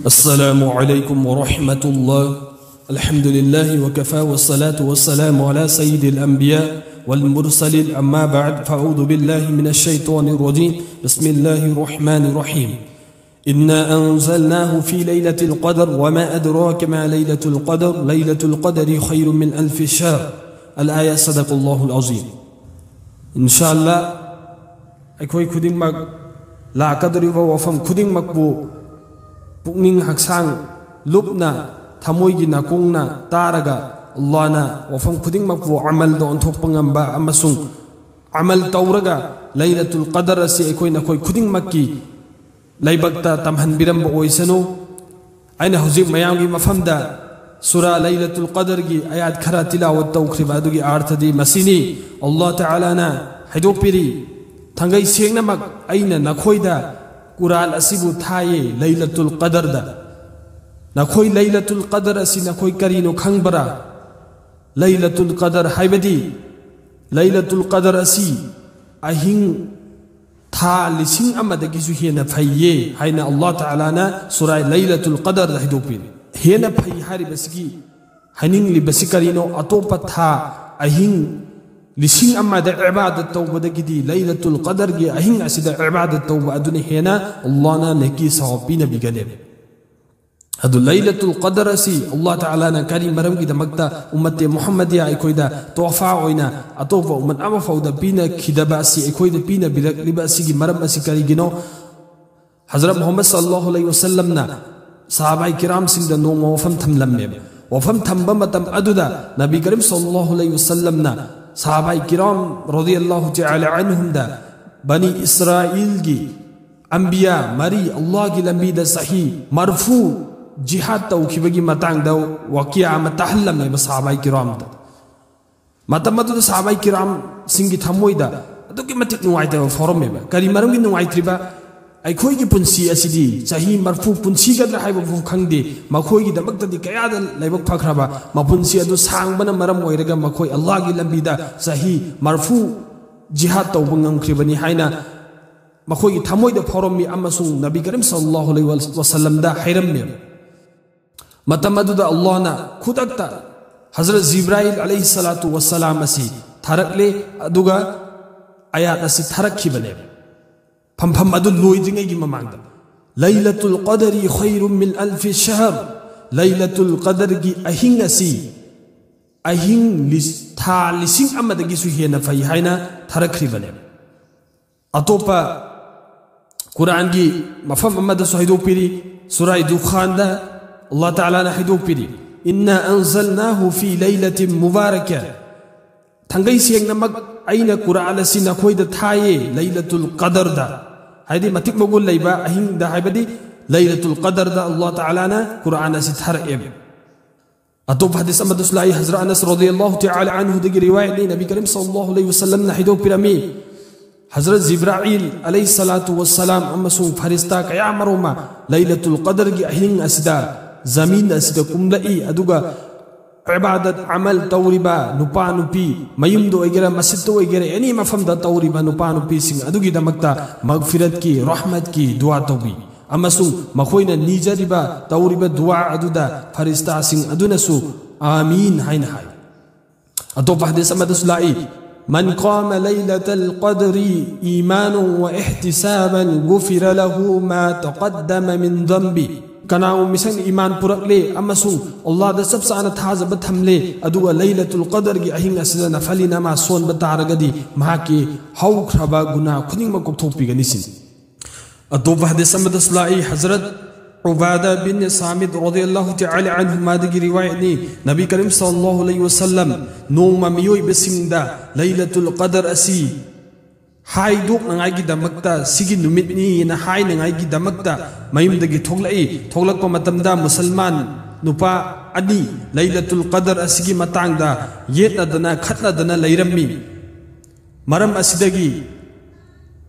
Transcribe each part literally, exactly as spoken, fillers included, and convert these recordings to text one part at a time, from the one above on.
السلام عليكم ورحمة الله. الحمد لله وكفى، والصلاة والسلام على سيد الأنبياء والمرسلين، أما بعد، فأعوذ بالله من الشيطان الرجيم. بسم الله الرحمن الرحيم. إنا أنزلناه في ليلة القدر، وما أدراك ما ليلة القدر، ليلة القدر خير من ألف شهر. الآية. صدق الله العظيم. ꯏꯟꯁꯥ ꯑꯜꯂꯥ, ꯑꯩꯈꯣꯏ ꯈꯨꯗꯤꯡꯃꯛ ꯂꯥꯛꯀꯗꯧꯔꯤꯕ ꯋꯥꯐꯝ ꯈꯨꯗꯤꯡꯃꯛꯄꯨ ꯄꯨꯛꯅꯤꯡ ꯍꯛꯆꯥꯡ ꯂꯨꯞꯅ, ꯊꯃꯣꯏꯒꯤ ꯅꯥꯀꯣꯡꯅ ꯇꯥꯔꯒ, ꯑꯜꯂꯥꯍꯅ ꯋꯥꯐꯝ ꯈꯨꯗꯤꯡꯃꯛꯄꯨ ꯑꯃꯜꯗ ꯑꯣꯟꯊꯣꯛꯄ ꯉꯝꯕ ꯑꯃꯁꯨꯡ ꯑꯃꯜ ꯇꯧꯔꯒ ꯂꯩꯂꯇꯨꯜ ꯀꯗꯔ ꯑꯁꯤ ꯑꯩꯈꯣꯏ ꯅꯈꯣꯏ ꯈꯨꯗꯤꯡꯃꯛꯀꯤ ꯂꯥꯏꯕꯛꯇ ꯇꯝꯍꯟꯕꯤꯔꯝꯕ ꯑꯣꯏꯁꯅꯨ꯫ ꯑꯩꯅ ꯍꯧꯖꯤꯛ ꯃꯌꯥꯝꯒꯤ ꯃꯐꯝꯗ ꯁꯨꯔꯥ ꯂꯩꯂꯇꯨꯜ ꯀꯗꯔꯒꯤ ꯑꯥꯌꯥꯠ ꯈꯔ ꯇꯤꯂꯥꯋꯠ ꯇꯧꯈ꯭ꯔꯤꯕ ꯑꯗꯨꯒꯤ ꯑꯥꯔꯊꯗꯤ ꯃꯁꯤꯅꯤ꯫ ꯑꯜꯂꯥꯍ ꯇꯥꯂꯥꯅ ꯍꯥꯏꯗꯣꯛꯄꯤꯔꯤ, ꯊꯥꯡꯒꯩ ꯁꯦꯡꯅꯃꯛ ꯑꯩꯅ ꯅꯈꯣꯏꯗ ꯀꯨꯔꯥꯟ ꯑꯁꯤꯕꯨ ꯊꯥꯏꯌꯦ ꯂꯩꯂꯇꯨꯜ ꯀꯗꯔꯗ꯫ ꯅꯈꯣꯏ ꯂꯩꯂꯇꯨꯜ ꯀꯗꯔ ꯑꯁꯤ ꯅꯈꯣꯏ ꯀꯔꯤꯅꯣ ꯈꯪꯕ꯭ꯔꯥ? ꯂꯩꯂꯇꯨꯜ ꯀꯗꯔ ꯍꯥꯏꯕꯗꯤ, ꯂꯩꯂꯇꯨꯜ ꯀꯗꯔ ꯑꯁꯤ ꯑꯍꯤꯡ ꯊꯥ ꯂꯤꯁꯤꯡ ꯑꯃꯗꯒꯤꯁꯨ ꯍꯦꯟꯅ ꯐꯩꯌꯦ ꯍꯥꯏꯅ ꯑꯜꯂꯥꯍ ꯇꯥꯂꯥꯅ ꯁꯨꯔꯥ ꯂꯩꯂꯇꯨꯜ ꯀꯗꯔꯗ ꯍꯥꯏꯗꯣꯛꯄꯤꯔꯤ꯫ ꯍꯦꯟꯅ ꯐꯩ ꯍꯥꯏꯔꯤꯕꯁꯤꯒꯤ ꯍꯥꯏꯅꯤꯡꯂꯤꯕꯁꯤ ꯀꯔꯤꯅꯣ? ꯑꯇꯣꯞꯄ ꯊꯥ ꯑꯍꯤꯡ ꯂꯤꯁꯤꯡ ꯑꯃꯗ ꯏꯕꯥꯗꯠ ꯇꯧꯕꯗꯒꯤꯗꯤ ꯂꯩꯂꯇꯨꯜ ꯀꯗꯔꯒꯤ ꯑꯍꯤꯡ ꯑꯁꯤꯗ ꯏꯕꯥꯗꯠ ꯇꯧꯕ ꯑꯗꯨꯅ ꯍꯦꯟꯅ ꯑꯜꯂꯥꯍꯅ ꯅꯦꯀꯤ ꯁꯋꯥꯕ ꯄꯤꯅꯕꯤꯒꯅꯦꯕ꯫ ꯑꯗꯨ ꯂꯩꯂꯇꯨꯜ ꯀꯗꯔ ꯑꯁꯤ ꯑꯜꯂꯥꯍ ꯇꯥꯂꯥꯅ ꯀꯔꯤ ꯃꯔꯝꯒꯤꯗꯃꯛꯇ ꯎꯝꯃꯠꯇꯦ ꯃꯨꯍꯝꯃꯗꯤꯌꯥ ꯑꯩꯈꯣꯏꯗ ꯇꯣꯍꯐꯥ ꯑꯣꯏꯅ ꯑꯇꯣꯞꯄ ꯎꯝꯃꯠ ꯑꯃꯐꯥꯎꯗ ꯄꯤꯅꯈꯤꯗꯕ ꯑꯁꯤ ꯑꯩꯈꯣꯏꯗ ꯄꯤꯅꯕꯤꯔꯛꯂꯤꯕ ꯑꯁꯤꯒꯤ ꯃꯔꯝ ꯑꯁꯤ ꯀꯔꯤꯒꯤꯅꯣ? ꯍꯖꯔꯠ ꯃꯨꯍꯝꯃꯗ ꯁꯜꯂꯜꯂꯥꯍꯨ ꯑꯂꯩꯍꯤ ꯋꯁꯜꯂꯝꯅ ꯁꯍꯥꯕꯥꯏ ꯀꯤꯔꯥꯝꯁꯤꯡꯗ ꯅꯣꯡꯃ ꯋꯥꯐꯝ ꯊꯝꯂꯝꯃꯦꯕ꯫ ꯋꯥꯐꯝ ꯊꯝꯕ ꯃꯇꯝ ꯑꯗꯨꯗ ꯅꯕꯤ ꯀꯔꯤꯝ ꯁꯜꯂꯜꯂꯥꯍꯨ ꯑꯂꯩꯍꯤ ꯋꯁꯜꯂꯝꯅ ꯁꯍꯥꯕꯥꯏ ꯀꯤꯔꯥꯝ ꯔꯗꯤꯌꯜꯂꯥꯍꯨ ꯇꯥꯂꯥ ꯑꯟꯍꯨꯝꯗ ꯕꯅꯤ ꯏꯁꯔꯥꯏꯜꯒꯤ ꯑꯝꯕꯤꯌꯥ ꯃꯔꯤ ꯑꯜꯂꯥꯍꯒꯤ ꯂꯝꯕꯤꯗ ꯆꯍꯤ ꯃꯔꯐꯨ ꯖꯤꯍꯥꯗ ꯇꯧꯈꯤꯕꯒꯤ ꯃꯇꯥꯡꯗ ꯋꯥꯀꯤꯌꯥ ꯑꯃ ꯇꯥꯍꯜꯂꯝꯃꯦꯕ ꯁꯍꯥꯕꯥꯏ ꯀꯤꯔꯥꯝꯗ꯫ ꯃꯇꯝ ꯑꯗꯨꯗ ꯁꯍꯥꯕꯥꯏ ꯀꯤꯔꯥꯝꯁꯤꯡꯒꯤ ꯊꯃꯣꯏꯗ ꯑꯗꯨꯛꯀꯤ ꯃꯇꯤꯛ ꯅꯨꯡꯉꯥꯏꯇꯕ ꯐꯥꯎꯔꯝꯃꯦꯕ꯫ ꯀꯔꯤ ꯃꯔꯝꯒꯤ ꯅꯨꯡꯉꯥꯏꯇ꯭ꯔꯤꯕ? ꯑꯩꯈꯣꯏꯒꯤ ꯄꯨꯟꯁꯤ ꯑꯁꯤꯗꯤ ꯆꯍꯤ ꯃꯔꯐꯨ ꯄꯨꯟꯁꯤꯒꯗ꯭ꯔꯥ ꯍꯥꯏꯕ ꯐꯥꯎ ꯈꯪꯗꯦ꯫ ꯃꯈꯣꯏꯒꯤꯗꯃꯛꯇꯗꯤ ꯀꯌꯥꯗ ꯂꯥꯏꯕꯛ ꯐꯈ꯭ꯔꯕ ꯃꯄꯨꯟꯁꯤ ꯑꯗꯨ ꯁꯥꯡꯕꯅ ꯃꯔꯝ ꯑꯣꯏꯔꯒ ꯃꯈꯣꯏ ꯑꯜꯂꯥꯍꯒꯤ ꯂꯝꯕꯤꯗ ꯆꯍꯤ ꯃꯔꯐꯨ ꯖꯤꯍꯥꯗ ꯇꯧꯕ ꯉꯝꯈ꯭ꯔꯤꯕꯅꯤ ꯍꯥꯏꯅ ꯃꯈꯣꯏꯒꯤ ꯊꯃꯣꯏꯗ ꯐꯥꯎꯔꯝꯃꯤ ꯑꯃꯁꯨꯡ ꯅꯕꯤ ꯀꯔꯤꯝ ꯁꯜꯂꯜꯂꯥꯍꯨ ꯑꯂꯩꯍꯤ ꯋꯥꯁꯜꯂꯝꯗ ꯍꯥꯏꯔꯝꯃꯦꯕ꯫ ꯃꯇꯝ ꯑꯗꯨꯗ ꯑꯜꯂꯥꯍꯅ ꯈꯨꯗꯛꯇ ꯍꯖꯔꯠ ꯖꯤꯕ꯭ꯔꯥꯏꯜ ꯑꯂꯩꯍꯤ ꯁꯂꯥꯇꯨ ꯋꯁꯁꯂꯥꯝ ꯑꯁꯤ ꯊꯥꯔꯛꯂꯦ, ꯑꯗꯨꯒ ꯑꯌꯥꯠ ꯑꯁꯤ ꯊꯥꯔꯛꯈꯤꯕꯅꯦꯕ꯫ ꯐꯝꯐꯝ ꯑꯗꯨ ꯂꯣꯏꯗ꯭ꯔꯤꯉꯩꯒꯤ ꯃꯃꯥꯡꯗ, "ꯂꯩꯂꯇꯨꯜ ꯀꯗꯔꯤ ꯈꯩꯔꯨꯝ ꯃꯤꯟ ꯑꯜꯐꯤ ꯁꯍꯔ", ꯂꯩꯂꯇꯨꯜ ꯀꯗꯔꯒꯤ ꯑꯍꯤꯡ ꯑꯁꯤ ꯑꯍꯤꯡ ꯂꯤꯁ-, ꯊꯥ ꯂꯤꯁꯤꯡ ꯑꯃꯗꯒꯤꯁꯨ ꯍꯦꯟꯅ ꯐꯩ ꯍꯥꯏꯅ ꯊꯥꯔꯛꯈ꯭ꯔꯤꯕꯅꯦꯕ꯫ ꯑꯇꯣꯞꯄ ꯀꯨꯔꯥꯟꯒꯤ ꯃꯐꯝ ꯑꯃꯗꯁꯨ ꯍꯥꯏꯗꯣꯛꯄꯤꯔꯤ, ꯁꯨꯔꯥꯏ ꯗꯨꯈꯥꯟꯗ ꯑꯜꯂꯥꯍ ꯇꯥꯂꯥꯅ ꯍꯥꯏꯗꯣꯛꯄꯤꯔꯤ, "ꯏꯟꯅꯥ ꯑꯟꯖꯜꯅꯥꯍꯨ ꯐꯤ ꯂꯩꯂꯥꯇꯤꯟ ꯃꯨꯕꯥꯔꯥꯀꯥ", ꯊꯥꯡꯒꯩ ꯁꯦꯡꯅꯃꯛ ꯑꯩꯅ ꯀꯨꯔꯥꯟ ꯑꯁꯤ ꯅꯈꯣꯏꯗ ꯊꯥꯏꯌꯦ ꯂꯩꯂꯇꯨꯜ ꯀꯗꯔꯗ, ꯍꯥꯏꯗꯤ ꯃꯇꯤꯛ ꯃꯒꯨꯟ ꯂꯩꯕ ꯑꯍꯤꯡꯗ, ꯍꯥꯏꯕꯗꯤ ꯂꯩꯂꯇꯨꯜ ꯀꯗꯔꯗ ꯑꯜꯂꯥꯍ ꯇꯥꯂꯥꯅ ꯀꯨꯔꯥꯟ ꯑꯁꯤ ꯊꯥꯔꯛꯑꯦꯕ꯫ ꯑꯇꯣꯞꯄ ꯍꯗꯤꯁ ꯑꯃꯗꯁꯨ ꯂꯥꯛꯏ, ꯍꯖꯔꯠ ꯑꯅꯁ ꯔꯗꯤꯌꯜꯂꯥꯍꯨ ꯇꯥꯂꯥ ꯑꯟꯍꯨꯗꯒꯤ ꯔꯤꯋꯥꯌꯠꯅꯤ, ꯅꯕꯤ ꯀꯔꯤꯝ ꯁꯜꯂꯜꯂꯥꯍꯨ ꯑꯂꯩꯍꯤ ꯋꯥꯁꯜꯂꯝꯅ ꯍꯥꯏꯗꯣꯛꯄꯤꯔꯝꯃꯤ, ꯍꯖꯔꯠ ꯖꯤꯕ꯭ꯔꯥꯏꯜ ꯑꯂꯩꯍꯤ ꯁꯂꯥꯇꯨ ꯋꯁꯁꯂꯥꯝ ꯑꯃꯁꯨꯡ ꯐꯔꯤꯁꯇꯥ ꯀꯌꯥ ꯃꯔꯨꯝ ꯑꯃ ꯂꯩꯂꯇꯨꯜ ꯀꯗꯔꯒꯤ ꯑꯍꯤꯡ ꯑꯁꯤꯗ ꯖꯃꯤꯟ ꯑꯁꯤꯗ ꯀꯨꯝꯂꯛꯏ, ꯑꯗꯨꯒ ꯏꯕꯥꯗꯠ ꯑꯃꯜ ꯇꯧꯔꯤꯕ ꯅꯨꯄꯥ ꯅꯨꯄꯤ, ꯃꯌꯨꯝꯗ ꯑꯣꯏꯒꯦꯔꯥ ꯃꯁꯖꯤꯗꯇ ꯑꯣꯏꯒꯦꯔꯥ, ꯑꯦꯅꯤ ꯃꯐꯝꯗ ꯇꯧꯔꯤꯕ ꯅꯨꯄꯥ ꯅꯨꯄꯤꯁꯤꯡ ꯑꯗꯨꯒꯤꯗꯃꯛꯇ ꯃꯒꯐꯤꯔꯠꯀꯤ, ꯔꯍꯃꯠꯀꯤ ꯗꯨꯋꯥ ꯇꯧꯕꯤ꯫ ꯑꯃꯁꯨꯡ ꯃꯈꯣꯏꯅ ꯅꯤꯖꯔꯤꯕ, ꯇꯧꯔꯤꯕ ꯗꯨꯋꯥ ꯑꯗꯨꯗ ꯐꯔꯤꯁꯇꯥꯁꯤꯡ ꯑꯗꯨꯅꯁꯨ "ꯑꯥꯃꯤꯟ" ꯍꯥꯏꯅ ꯍꯥꯏ꯫ ꯑꯇꯣꯞꯄ ꯍꯗꯤꯁ ꯑꯃꯗꯁꯨ ꯂꯥꯛꯏ, "ꯃꯟ ꯀꯥꯃ ꯂꯩꯂꯇꯜ ꯀꯗꯔꯤ ꯏꯃꯥꯅꯨ ꯋꯥ ꯏꯍꯇꯤꯁꯥꯕꯟ ꯒꯨꯐꯤꯔ ꯂꯍꯨ ꯃꯥ ꯇꯀꯗꯃ ꯃꯤꯟ ꯗꯝꯕꯤ", ꯀꯅꯥꯒꯨꯝꯕ ꯃꯤꯁꯛꯅ ꯏꯃꯥꯟ ꯄꯨꯔꯛꯂꯦ ꯑꯃꯁꯨꯡ ꯑꯜꯂꯥꯍꯗ ꯆꯞ ꯆꯥꯅ ꯊꯥꯖꯕ ꯊꯝꯂꯦ, ꯑꯗꯨꯒ ꯂꯩꯂꯇꯨꯜ ꯀꯗꯔꯒꯤ ꯑꯍꯤꯡ ꯑꯁꯤꯗ ꯅꯐꯂꯤ ꯅꯃꯥꯖ ꯁꯣꯟꯕ ꯇꯥꯔꯒꯗꯤ, ꯃꯍꯥꯛꯀꯤ ꯍꯧꯈ꯭ꯔꯕ ꯒꯨꯅꯥ ꯈꯨꯗꯤꯡꯃꯛ ꯀꯣꯛꯊꯣꯛꯄꯤꯒꯅꯤ ꯁꯤꯅꯤ꯫ ꯑꯇꯣꯞꯄ ꯍꯗꯤꯁ ꯑꯃꯗꯁꯨ ꯂꯥꯛꯏ, ꯍꯖꯔꯠ ꯎꯕꯥꯗ ꯕꯤꯟ ꯁꯥꯃꯤꯠ ꯔꯗꯤꯌꯜꯂꯥꯍꯨ ꯇꯥꯂꯥ ꯑꯟꯍꯨꯃꯥꯗꯒꯤ ꯔꯤꯋꯥꯌꯠꯅꯤ, ꯅꯕꯤ ꯀꯔꯤꯝ ꯁꯜꯂꯜꯂꯥꯍꯨ ꯑꯂꯩꯍꯤ ꯋꯥꯁꯜꯂꯝ ꯅꯣꯡꯃ ꯃꯤꯑꯣꯏꯕꯁꯤꯡꯗ ꯂꯩꯂꯇꯨꯜ ꯀꯗꯔ ꯑꯁꯤ ꯍꯥꯏꯗꯣꯛꯅꯉꯥꯏꯒꯤꯗꯃꯛꯇ, ꯁꯤꯒꯤ ꯅꯨꯃꯤꯠꯅꯤꯅ ꯍꯥꯏꯅꯉꯥꯏꯒꯤꯗꯃꯛꯇ ꯃꯌꯨꯝꯗꯒꯤ ꯊꯣꯛꯂꯛꯏ꯫ ꯊꯣꯛꯂꯛꯄ ꯃꯇꯝꯗ ꯃꯨꯁꯜꯃꯥꯟ ꯅꯨꯄꯥ ꯑꯅꯤ ꯂꯩꯂꯇꯨꯜ ꯀꯗꯔ ꯑꯁꯤꯒꯤ ꯃꯇꯥꯡꯗ ꯌꯦꯠꯅꯗꯅ ꯈꯠꯅꯗꯅ ꯂꯩꯔꯝꯃꯤ꯫ ꯃꯔꯝ ꯑꯁꯤꯗꯒꯤ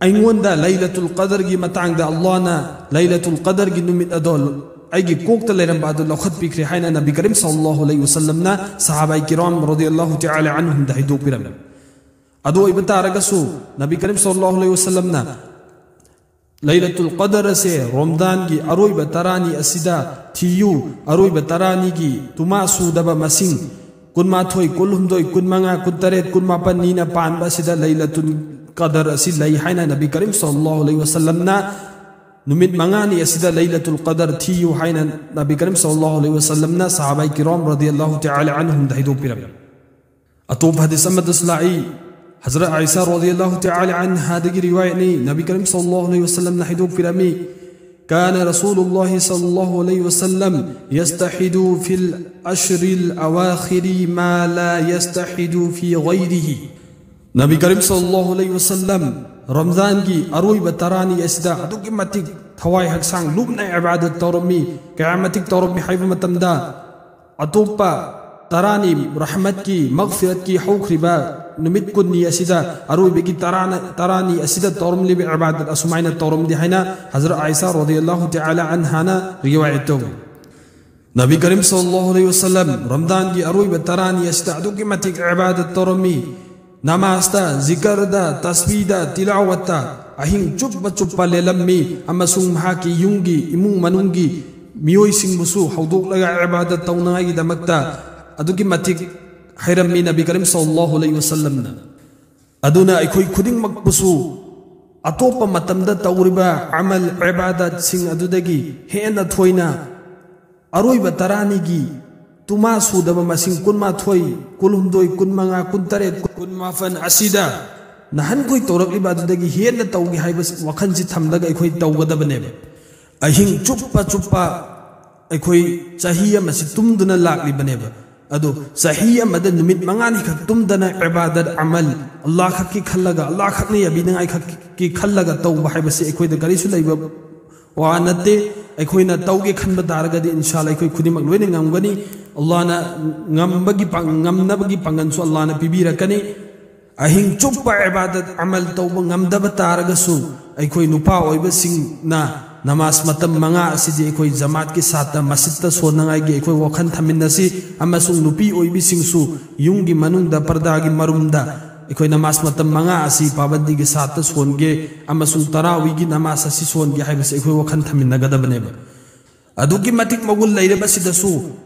ꯑꯩꯉꯣꯟꯗ ꯂꯩꯂꯇꯨꯜ ꯀꯗꯔꯒꯤ ꯃꯇꯥꯡꯗ ꯑꯜꯂꯥꯍꯅ ꯂꯩꯂꯇꯨꯜ ꯀꯗꯔꯒꯤ ꯅꯨꯃꯤꯠ ꯑꯗꯣ ꯑꯩꯒꯤ ꯀꯣꯛꯇ ꯂꯩꯔꯝꯕ ꯑꯗꯨ ꯂꯧꯈꯠꯄꯤꯈ꯭ꯔꯦ ꯍꯥꯏꯅ ꯅꯕꯤ ꯀꯔꯤꯝ ꯁꯜꯂꯜꯂꯥꯍꯨ ꯑꯂꯩꯍꯤ ꯋꯥꯁꯜꯂꯝꯅ ꯁꯍꯥꯕꯥꯏ ꯀꯤꯔꯥꯝ ꯔꯗꯤꯌꯜꯂꯥꯍꯨ ꯇꯥꯂꯥ ꯑꯟꯍꯨꯝꯗ ꯍꯥꯏꯗꯣꯛꯄꯤꯔꯝꯃꯤ꯫ ꯑꯗꯨ ꯑꯣꯏꯕ ꯇꯥꯔꯒꯁꯨ ꯅꯕꯤ ꯀꯔꯤꯝ ꯁꯜꯂꯜꯂꯥꯍꯨ ꯑꯂꯩꯍꯤ ꯋꯥꯁꯜꯂꯝꯅ ꯂꯩꯂꯇꯨꯜ ꯀꯗꯔ ꯑꯁꯦ ꯔꯣꯝꯗꯥꯟꯒꯤ ꯑꯔꯣꯏꯕ ꯇꯔꯥꯅꯤ ꯑꯁꯤꯗ ꯊꯤꯌꯨ꯫ ꯑꯔꯣꯏꯕ ꯇꯔꯥꯅꯤꯒꯤ ꯇꯨꯃꯥ ꯁꯨꯗꯕ ꯃꯁꯤꯡ ꯀꯨꯟꯃꯥꯊꯣꯏ, ꯀꯨꯟꯍꯨꯝꯗꯣꯏ, ꯀꯨꯟꯃꯉꯥ, ꯀꯨꯟꯇꯔꯦꯠ, ꯀꯨꯟꯃꯥꯄꯟꯅꯤꯅ ꯄꯥꯟꯕ ꯑꯁꯤꯗ ꯂꯩꯂꯇꯨꯜ ꯀꯗꯔ ꯑꯁꯤ ꯂꯩ ꯍꯥꯏꯅ ꯅꯕꯤ ꯀꯔꯤꯝ ꯁꯜꯂꯜꯂꯥꯍꯨ ꯑꯂꯩꯍꯤ ꯋꯁꯜꯂꯝꯅ ꯅꯨꯃꯤꯠ ꯃꯉꯥꯅꯤ ꯑꯁꯤꯗ ꯂꯩꯂꯇꯨꯜ ꯀꯗꯔ ꯊꯤꯌꯨ ꯍꯥꯏꯅ ꯅꯕꯤ ꯀꯔꯤꯝ ꯁꯜꯂꯜꯂꯥꯍꯨ ꯑꯂꯩꯍꯤ ꯋꯁꯜꯂꯝꯅ ꯁꯍꯥꯕꯥꯏ ꯀꯤꯔꯥꯝ ꯔꯗꯤꯌꯜꯂꯥꯍꯨ ꯇꯥꯂꯥ ꯑꯟꯍꯨꯝꯗ ꯍꯥꯏꯗꯣꯛꯄꯤꯔꯝꯃꯤ꯫ ꯑꯇꯣꯞꯄ ꯍꯗꯤꯁ ꯑꯃꯗꯁꯨ ꯂꯥꯛꯏ, ꯍꯖꯔꯠ ꯑꯥꯏꯁꯥ ꯔꯗꯤꯌꯜꯂꯥꯍꯨ ꯇꯥꯂꯥ ꯑꯟꯍꯥꯗꯒꯤ ꯔꯤꯋꯥꯌꯠꯅꯤ, ꯅꯕꯤ ꯀꯔꯤꯝ ꯁꯜꯂꯜꯂꯥꯍꯨ ꯑꯂꯩꯍꯤ ꯋꯁꯜꯂꯝꯅ ꯍꯥꯏꯗꯣꯛꯄꯤꯔꯝꯃꯤ, كان رسول الله صلى الله عليه وسلم يستحد في العشر الأواخر ما لا يستحد في غيره. ꯅꯕꯤ ꯀꯔꯤꯝ ꯁꯜꯂꯜꯂꯥꯍꯨ ꯑꯂꯩꯍꯤ ꯋꯁꯜꯂꯝ ꯔꯝꯖꯥꯟꯒꯤ ꯑꯔꯣꯏꯕ ꯇꯔꯥꯅꯤ ꯑꯁꯤꯗ ꯑꯗꯨꯛꯀꯤ ꯃꯇꯤꯛ ꯊꯋꯥꯏ ꯍꯛꯆꯥꯡ ꯂꯨꯞꯅ ꯏꯕꯥꯗꯠ ꯇꯧꯔꯝꯃꯤ꯫ ꯀꯌꯥ ꯃꯇꯤꯛ ꯇꯧꯔꯝꯃꯤ ꯍꯥꯏꯕ ꯃꯇꯝꯗ, ꯑꯇꯣꯞꯄ ꯇꯔꯥꯅꯤ ꯔꯍꯃꯠꯀꯤ, ꯃꯒꯐꯤꯔꯠꯀꯤ ꯍꯧꯈ꯭ꯔꯤꯕ ꯅꯨꯃꯤꯠ ꯀꯨꯟꯅꯤ ꯑꯁꯤꯗ, ꯑꯔꯣꯏꯕꯒꯤ ꯇꯔꯥꯅ-, ꯇꯔꯥꯅꯤ ꯑꯁꯤꯗ ꯇꯧꯔꯝꯂꯤꯕ ꯏꯕꯥꯗꯠ ꯑꯁꯨꯃꯥꯏꯅ ꯇꯧꯔꯝꯗꯦ ꯍꯥꯏꯅ ꯍꯖꯔꯠ ꯑꯥꯏꯁꯥ ꯔꯗꯤꯌꯜꯂꯥꯍꯨ ꯇꯥꯂꯥ ꯑꯟꯍꯥꯅ ꯔꯤꯋꯥꯌꯠ ꯇꯧꯏ꯫ ꯅꯕꯤ ꯀꯔꯤꯝ ꯁꯜꯂꯜꯂꯥꯍꯨ ꯑꯂꯩꯍꯤ ꯋꯁꯜꯂꯝ ꯔꯝꯖꯥꯟꯒꯤ ꯑꯔꯣꯏꯕ ꯇꯔꯥꯅꯤ ꯑꯁꯤꯗ ꯑꯗꯨꯛꯀꯤ ꯃꯇꯤꯛ ꯏꯕꯥꯗꯠ ꯇꯧꯔꯝꯃꯤ꯫ ꯅꯃꯥꯖꯇ, ꯖꯤꯀꯔꯗ, ꯇꯁꯕꯤꯗ, ꯇꯤꯂꯥꯋꯠꯇ ꯑꯍꯤꯡ ꯆꯨꯞꯄ ꯆꯨꯞꯄ ꯂꯦꯜꯂꯝꯃꯤ ꯑꯃꯁꯨꯡ ꯃꯍꯥꯛꯀꯤ ꯌꯨꯝꯒꯤ ꯏꯃꯨꯡ ꯃꯅꯨꯡꯒꯤ ꯃꯤꯑꯣꯏꯁꯤꯡꯕꯨꯁꯨ ꯍꯧꯗꯣꯛꯂꯒ ꯏꯕꯥꯗꯠ ꯇꯧꯅꯉꯥꯏꯒꯤꯗꯃꯛꯇ ꯑꯗꯨꯛꯀꯤ ꯃꯇꯤꯛ ꯍꯩꯔꯝꯃꯤ ꯅꯕꯤ ꯀꯔꯤꯝ ꯁꯜꯂꯜꯂꯥꯍꯨ ꯑꯂꯩꯍꯤ ꯋꯁꯜꯂꯝꯅ꯫ ꯑꯗꯨꯅ ꯑꯩꯈꯣꯏ ꯈꯨꯗꯤꯡꯃꯛꯄꯨꯁꯨ ꯑꯇꯣꯞꯄ ꯃꯇꯝꯗ ꯇꯧꯔꯤꯕ ꯑꯃꯜ ꯏꯕꯥꯗꯠꯁꯤꯡ ꯑꯗꯨꯗꯒꯤ ꯍꯦꯟꯅ ꯊꯣꯏꯅ ꯑꯔꯣꯏꯕ ꯇꯔꯥꯅꯤꯒꯤ ꯇꯨꯃꯥ ꯁꯨꯗꯕ ꯃꯁꯤꯡ ꯀꯨꯟꯃꯥꯊꯣꯏ, ꯀꯨꯟꯍꯨꯝꯗꯣꯏ, ꯀꯨꯟꯃꯉꯥ, ꯀꯨꯟꯇꯔꯦꯠ, ꯀꯨꯟꯃꯥꯄꯟ ꯑꯁꯤꯗ ꯅꯍꯥꯟꯈꯣꯏ ꯇꯧꯔꯛꯂꯤꯕ ꯑꯗꯨꯗꯒꯤ ꯍꯦꯟꯅ ꯇꯧꯒꯦ ꯍꯥꯏꯕ ꯋꯥꯈꯜꯁꯤ ꯊꯝꯂꯒ ꯑꯩꯈꯣꯏ ꯇꯧꯒꯗꯕꯅꯦꯕ꯫ ꯑꯍꯤꯡ ꯆꯨꯞꯄ ꯆꯨꯞꯄ ꯑꯩꯈꯣꯏ ꯆꯍꯤ ꯑꯃꯁꯤ ꯇꯨꯝꯗꯨꯅ ꯂꯥꯛꯂꯤꯕꯅꯦꯕ꯫ ꯑꯗꯣ ꯆꯍꯤ ꯑꯃꯗ ꯅꯨꯃꯤꯠ ꯃꯉꯥꯅꯤ ꯈꯛ ꯇꯨꯝꯗꯅ ꯏꯕꯥꯗꯠ ꯑꯃꯜ ꯑꯜꯂꯥꯍ ꯈꯛꯀꯤ ꯈꯜꯂꯒ, ꯑꯜꯂꯥꯍ ꯈꯛꯅ ꯌꯥꯕꯤꯅꯤꯡꯉꯥꯏ ꯈꯛꯀꯤ ꯈꯜꯂꯒ ꯇꯧꯕ ꯍꯥꯏꯕꯁꯤ ꯑꯩꯈꯣꯏꯗ ꯀꯔꯤꯁꯨ ꯂꯩꯕ ꯋꯥ ꯅꯠꯇꯦ꯫ ꯑꯩꯈꯣꯏꯅ ꯇꯧꯒꯦ ꯈꯟꯕ ꯇꯥꯔꯒꯗꯤ ꯏꯟꯁꯥ ꯑꯜꯂꯥꯍ ꯑꯩꯈꯣꯏ ꯈꯨꯗꯤꯡꯃꯛ ꯂꯣꯏꯅ ꯉꯝꯒꯅꯤ꯫ ꯑꯜꯂꯥꯍꯅ ꯉꯝꯕꯒꯤ ꯄꯥꯡ-, ꯉꯝꯅꯕꯒꯤ ꯄꯥꯡꯒꯜꯁꯨ ꯑꯜꯂꯥꯍꯅ ꯄꯤꯕꯤꯔꯛꯀꯅꯤ꯫ ꯑꯍꯤꯡ ꯆꯨꯞꯄ ꯏꯕꯥꯗꯠ ꯑꯃꯜ ꯇꯧꯕ ꯉꯝꯗꯕ ꯇꯥꯔꯒꯁꯨ, ꯑꯩꯈꯣꯏ ꯅꯨꯄꯥ ꯑꯣꯏꯕꯁꯤꯡꯅ ꯅꯃꯥꯖ ꯃꯇꯝ ꯃꯉꯥ ꯑꯁꯤꯗꯤ ꯑꯩꯈꯣꯏ ꯖꯃꯥꯠꯀꯤ ꯁꯥꯠꯇ ꯃꯁꯖꯤꯠꯇ ꯁꯣꯟꯅꯉꯥꯏꯒꯤ ꯑꯩꯈꯣꯏ ꯋꯥꯈꯜ ꯊꯝꯃꯤꯟꯅꯁꯤ, ꯑꯃꯁꯨꯡ ꯅꯨꯄꯤ ꯑꯣꯏꯕꯤꯁꯤꯡꯁꯨ ꯌꯨꯝꯒꯤ ꯃꯅꯨꯡꯗ ꯄꯔꯗꯥꯒꯤ ꯃꯔꯨꯝꯗ ꯑꯩꯈꯣꯏ ꯅꯃꯥꯖ ꯃꯇꯝ ꯃꯉꯥ ꯑꯁꯤ ꯄꯥꯕꯟꯗꯤꯒꯤ ꯁꯥꯠꯇ ꯁꯣꯟꯒꯦ ꯑꯃꯁꯨꯡ ꯇꯔꯥꯋꯤꯒꯤ ꯅꯃꯥꯖ ꯑꯁꯤ ꯁꯣꯟꯒꯦ ꯍꯥꯏꯕꯁꯤ ꯑꯩꯈꯣꯏ ꯋꯥꯈꯜ ꯊꯝꯃꯤꯟꯅꯒꯗꯕꯅꯦꯕ꯫ ꯑꯗꯨꯛꯀꯤ ꯃꯇꯤꯛ ꯃꯒꯨꯟ ꯂꯩꯔꯕꯁꯤꯗꯁꯨ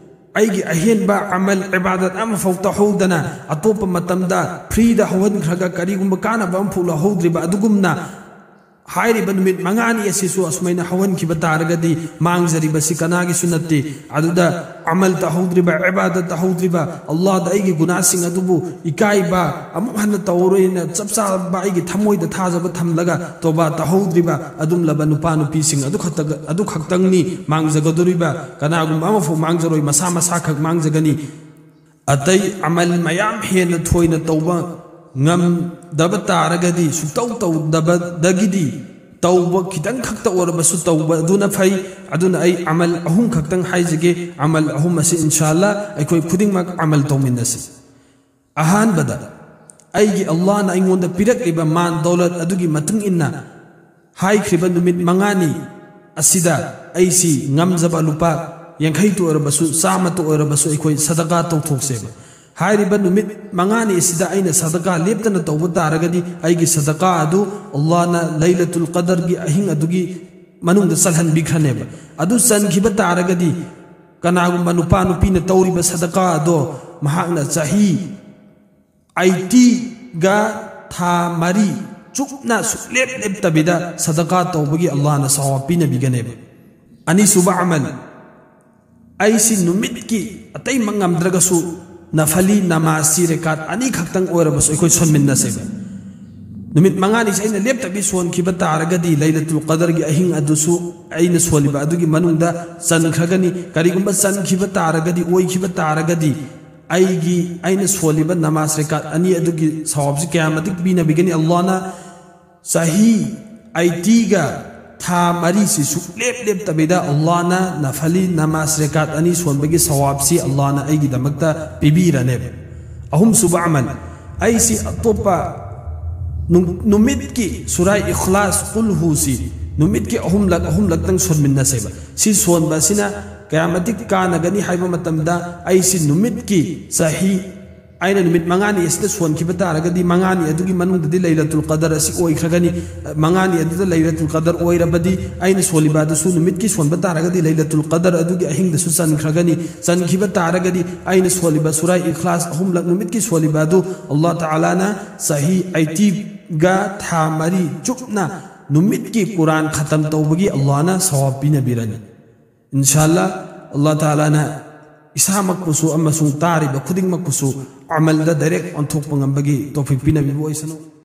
ꯑꯩꯒꯤ ꯑꯍꯦꯟꯕ ꯑꯃꯜ ꯏꯕꯥꯗꯠ ꯑꯃꯐꯥꯎ ꯇꯧꯍꯧꯗꯅ ꯑꯇꯣꯞꯄ ꯃꯇꯝꯗ ꯐ꯭ꯔꯤꯗ ꯍꯧꯍꯟꯈ꯭ꯔꯒ ꯀꯔꯤꯒꯨꯝꯕ ꯀꯥꯟꯅꯕ ꯑꯃꯐꯥꯎ ꯂꯧꯍꯧꯗ꯭ꯔꯤꯕ ꯑꯗꯨꯒꯨꯝꯅ ꯍꯥꯏꯔꯤꯕ ꯅꯨꯃꯤꯠ ꯃꯉꯥꯅꯤ ꯑꯁꯤꯁꯨ ꯑꯁꯨꯃꯥꯏꯅ ꯍꯧꯍꯟꯈꯤꯕ ꯇꯥꯔꯒꯗꯤ ꯃꯥꯡꯖꯔꯤꯕꯁꯤ ꯀꯅꯥꯒꯤꯁꯨ ꯅꯠꯇꯦ꯫ ꯑꯗꯨꯗ ꯑꯃꯜ ꯇꯧꯍꯧꯗ꯭ꯔꯤꯕ, ꯏꯕꯥꯗꯠ ꯇꯧꯍꯧꯗ꯭ꯔꯤꯕ, ꯑꯜꯂꯥꯍꯗ ꯑꯩꯒꯤ ꯒꯨꯅꯥꯁꯤꯡ ꯑꯗꯨꯕꯨ ꯏꯀꯥꯏꯕ, ꯑꯃꯨꯛ ꯍꯟꯅ ꯇꯧꯔꯣꯏꯅ ꯆꯞ ꯆꯥꯕ ꯑꯩꯒꯤ ꯊꯃꯣꯏꯗ ꯊꯥꯖꯕ ꯊꯝꯂꯒ ꯇꯣꯕꯥ ꯇꯧꯍꯧꯗ꯭ꯔꯤꯕ ꯑꯗꯨꯝꯂꯕ ꯅꯨꯄꯥ ꯅꯨꯄꯤꯁꯤꯡ ꯑꯗꯨ ꯈꯛꯇ, ꯑꯗꯨ ꯈꯛꯇꯪꯅꯤ ꯃꯥꯡꯖꯒꯗꯧꯔꯤꯕ꯫ ꯀꯅꯥꯒꯨꯝꯕ ꯑꯃꯐꯥꯎ ꯃꯥꯡꯖꯔꯣꯏ, ꯃꯁꯥ ꯃꯁꯥꯈꯛ ꯃꯥꯡꯖꯒꯅꯤ꯫ ꯑꯇꯩ ꯑꯃꯜ ꯃꯌꯥꯝ ꯍꯦꯟꯅ ꯊꯣꯏꯅ ꯇꯧꯕ ꯉꯝꯗꯕ ꯇꯥꯔꯒꯗꯤ, ꯁꯨꯛꯇꯧ ꯇꯧꯗꯕꯗꯒꯤꯗꯤ ꯇꯧꯕ ꯈꯤꯇꯪ ꯈꯛꯇ ꯑꯣꯏꯔꯕꯁꯨ ꯇꯧꯕ ꯑꯗꯨꯅ ꯐꯩ꯫ ꯑꯗꯨꯅ ꯑꯩ ꯑꯃꯜ ꯑꯍꯨꯝ ꯈꯛꯇꯪ ꯍꯥꯏꯖꯒꯦ꯫ ꯑꯃꯜ ꯑꯍꯨꯝ ꯑꯁꯤ ꯏꯟꯁꯥ ꯑꯜꯂꯥ ꯑꯩꯈꯣꯏ ꯈꯨꯗꯤꯡꯃꯛ ꯑꯃꯜ ꯇꯧꯃꯤꯟꯅꯁꯤ꯫ ꯑꯍꯥꯟꯕꯗ, ꯑꯩꯒꯤ ꯑꯜꯂꯥꯍꯅ ꯑꯩꯉꯣꯟꯗ ꯄꯤꯔꯛꯂꯤꯕ ꯃꯥꯟ ꯗꯧꯂꯠ ꯑꯗꯨꯒꯤ ꯃꯇꯨꯡ ꯏꯟꯅ ꯍꯥꯏꯈ꯭ꯔꯤꯕ ꯅꯨꯃꯤꯠ ꯃꯉꯥꯅꯤ ꯑꯁꯤꯗ ꯑꯩꯁꯤ ꯉꯝꯖꯕ ꯂꯨꯄꯥ ꯌꯥꯡꯈꯩꯇ ꯑꯣꯏꯔꯕꯁꯨ, ꯆꯥꯝꯃꯇ ꯑꯣꯏꯔꯕꯁꯨ ꯑꯩꯈꯣꯏ ꯁꯗꯀꯥ ꯇꯧꯊꯣꯛꯁꯦꯕ꯫ ꯍꯥꯏꯔꯤꯕ ꯅꯨꯃꯤꯠ ꯃꯉꯥꯅꯤ ꯑꯁꯤꯗ ꯑꯩꯅ ꯁꯗꯀꯥ ꯂꯦꯞꯇꯅ ꯇꯧꯕ ꯇꯥꯔꯒꯗꯤ ꯑꯩꯒꯤ ꯁꯗꯀꯥ ꯑꯗꯨ ꯑꯜꯂꯥꯍꯅ ꯂꯩꯂꯇꯨꯜ ꯀꯗꯔꯒꯤ ꯑꯍꯤꯡ ꯑꯗꯨꯒꯤ ꯃꯅꯨꯡꯗ ꯆꯜꯍꯟꯕꯤꯈ꯭ꯔꯅꯦꯕ꯫ ꯑꯗꯨ ꯆꯟꯈꯤꯕ ꯇꯥꯔꯒꯗꯤ ꯀꯅꯥꯒꯨꯝꯕ ꯅꯨꯄꯥ ꯅꯨꯄꯤꯅ ꯇꯧꯔꯤꯕ ꯁꯗꯀꯥ ꯑꯗꯣ ꯃꯍꯥꯛꯅ ꯆꯍꯤ ꯑꯩꯇꯤꯒ ꯊꯥ ꯃꯔꯤ ꯆꯨꯞꯅ ꯁꯨꯛꯂꯦꯞ ꯂꯦꯞꯇꯕꯤꯗ ꯁꯗꯀꯥ ꯇꯧꯕꯒꯤ ꯑꯜꯂꯥꯍꯅ ꯁꯋꯥꯕ ꯄꯤꯅꯕꯤꯒꯅꯦꯕ꯫ ꯑꯅꯤꯁꯨꯕ ꯑꯃꯜ, ꯑꯩꯁꯤ ꯅꯨꯃꯤꯠꯀꯤ ꯑꯇꯩꯃꯛ ꯉꯝꯗ꯭ꯔꯒꯁꯨ ꯅꯐꯂꯤ ꯅꯃꯥꯖꯁꯤ ꯔꯦꯀꯥꯠ ꯑꯅꯤꯈꯛꯇꯪ ꯑꯣꯏꯔꯕꯁꯨ ꯑꯩꯈꯣꯏ ꯁꯣꯟꯃꯤꯟꯅꯁꯦꯕ꯫ ꯅꯨꯃꯤꯠ ꯃꯉꯥꯅꯤꯁꯤ ꯑꯩꯅ ꯂꯦꯞꯇꯕꯤ ꯁꯣꯟꯈꯤꯕ ꯇꯥꯔꯒꯗꯤ ꯂꯩꯂꯇꯨꯜ ꯀꯗꯔꯒꯤ ꯑꯍꯤꯡ ꯑꯗꯨꯁꯨ ꯑꯩꯅ ꯁꯣꯜꯂꯤꯕ ꯑꯗꯨꯒꯤ ꯃꯅꯨꯡꯗ ꯆꯟꯈ꯭ꯔꯒꯅꯤ꯫ ꯀꯔꯤꯒꯨꯝꯕ ꯆꯟꯈꯤꯕ ꯇꯥꯔꯒꯗꯤ, ꯑꯣꯏꯈꯤꯕ ꯇꯥꯔꯒꯗꯤ ꯑꯩꯒꯤ, ꯑꯩꯅ ꯁꯣꯜꯂꯤꯕ ꯅꯃꯥꯖ ꯔꯦꯀꯥꯠ ꯑꯅꯤ ꯑꯗꯨꯒꯤ ꯁꯋꯥꯕꯁꯤ ꯀꯌꯥ ꯃꯇꯤꯛ ꯄꯤꯅꯕꯤꯒꯅꯤ? ꯑꯜꯂꯥꯍꯅ ꯆꯍꯤ ꯑꯩꯇꯤꯒ ꯊꯥ ꯃꯔꯤꯁꯤ ꯁꯨꯛꯂꯦꯞ ꯂꯦꯞꯇꯕꯤꯗ ꯑꯜꯂꯥꯍꯅ ꯅꯐꯂꯤ ꯅꯃꯥꯖ ꯔꯦꯀꯥꯠ ꯑꯅꯤ ꯁꯣꯟꯕꯒꯤ ꯁꯋꯥꯕꯁꯤ ꯑꯜꯂꯥꯍꯅ ꯑꯩꯒꯤꯗꯃꯛꯇ ꯄꯤꯕꯤꯔꯅꯦꯕ꯫ ꯑꯍꯨꯝꯁꯨꯕ ꯑꯃꯜ, ꯑꯩꯁꯤ ꯑꯇꯣꯞꯄ ꯅꯨ-, ꯅꯨꯃꯤꯠꯀꯤ ꯁꯨꯔꯥ ꯏꯈ꯭ꯂꯥꯁ, ꯀꯨꯜ ꯍꯨꯁꯤ ꯅꯨꯃꯤꯠꯀꯤ ꯑꯍꯨꯝꯂꯛ ꯑꯍꯨꯝꯂꯛꯇꯪ ꯁꯣꯟꯃꯤꯟꯅꯁꯦꯕ꯫ ꯁꯤ ꯁꯣꯟꯕ ꯑꯁꯤꯅ ꯀꯌꯥ ꯃꯇꯤꯛ ꯀꯥꯟꯅꯒꯅꯤ ꯍꯥꯏꯕ ꯃꯇꯝꯗ, ꯑꯩꯁꯤ ꯅꯨꯃꯤꯠꯀꯤ ꯆꯍꯤ ꯑꯩꯅ ꯅꯨꯃꯤꯠ ꯃꯉꯥꯅꯤ ꯑꯁꯤꯗ ꯁꯣꯟꯈꯤꯕ ꯇꯥꯔꯒꯗꯤ, ꯃꯉꯥꯅꯤ ꯑꯗꯨꯒꯤ ꯃꯅꯨꯡꯗꯗꯤ ꯂꯩꯂꯇꯨꯜ ꯀꯗꯔ ꯑꯁꯤ ꯑꯣꯏꯈ꯭ꯔꯒꯅꯤ꯫ ꯃꯉꯥꯅꯤ ꯑꯗꯨꯗ ꯂꯩꯂꯇꯨꯜ ꯀꯗꯔ ꯑꯣꯏꯔꯕꯗꯤ, ꯑꯩꯅ ꯁꯣꯜꯂꯤꯕ ꯑꯗꯨꯁꯨ ꯅꯨꯃꯤꯠꯀꯤ ꯁꯣꯟꯕ ꯇꯥꯔꯒꯗꯤ ꯂꯩꯂꯇꯨꯜ ꯀꯗꯔ ꯑꯗꯨꯒꯤ ꯑꯍꯤꯡꯗꯁꯨ ꯆꯟꯈ꯭ꯔꯒꯅꯤ꯫ ꯆꯟꯈꯤꯕ ꯇꯥꯔꯒꯗꯤ ꯑꯩꯅ ꯁꯣꯜꯂꯤꯕ ꯁꯨꯔꯥ ꯏꯈ꯭ꯂꯥꯁ ꯑꯍꯨꯝꯂꯛ ꯅꯨꯃꯤꯠꯀꯤ ꯁꯣꯜꯂꯤꯕ ꯑꯗꯨ ꯑꯜꯂꯥꯍ ꯇꯥꯂꯥꯅ ꯆꯍꯤ ꯑꯩꯇꯤꯒ ꯊꯥ ꯃꯔꯤ ꯆꯨꯞꯅ ꯅꯨꯃꯤꯠꯀꯤ ꯀꯨꯔꯥꯟ ꯈꯇꯝ ꯇꯧꯕꯒꯤ ꯑꯜꯂꯥꯍꯅ ꯁꯋꯥꯕ ꯄꯤꯅꯕꯤꯔꯅꯤ꯫ ꯏꯟꯁꯥ ꯑꯜꯂꯥꯍ, ꯑꯜꯂꯥꯍ ꯇꯥꯂꯥꯅ ꯏꯁꯥꯃꯛꯄꯨꯁꯨ ꯑꯃꯁꯨꯡ ꯇꯥꯔꯤꯕ ꯈꯨꯗꯤꯡꯃꯛꯄꯨꯁꯨ ꯑꯃꯜꯗ ꯗꯥꯏꯔꯦꯛ ꯑꯣꯟꯊꯣꯛꯄ ꯉꯝꯕꯒꯤ ꯇꯧꯐꯤꯛ ꯄꯤꯅꯕꯤꯕ ꯑꯣꯏꯁꯅꯨ꯫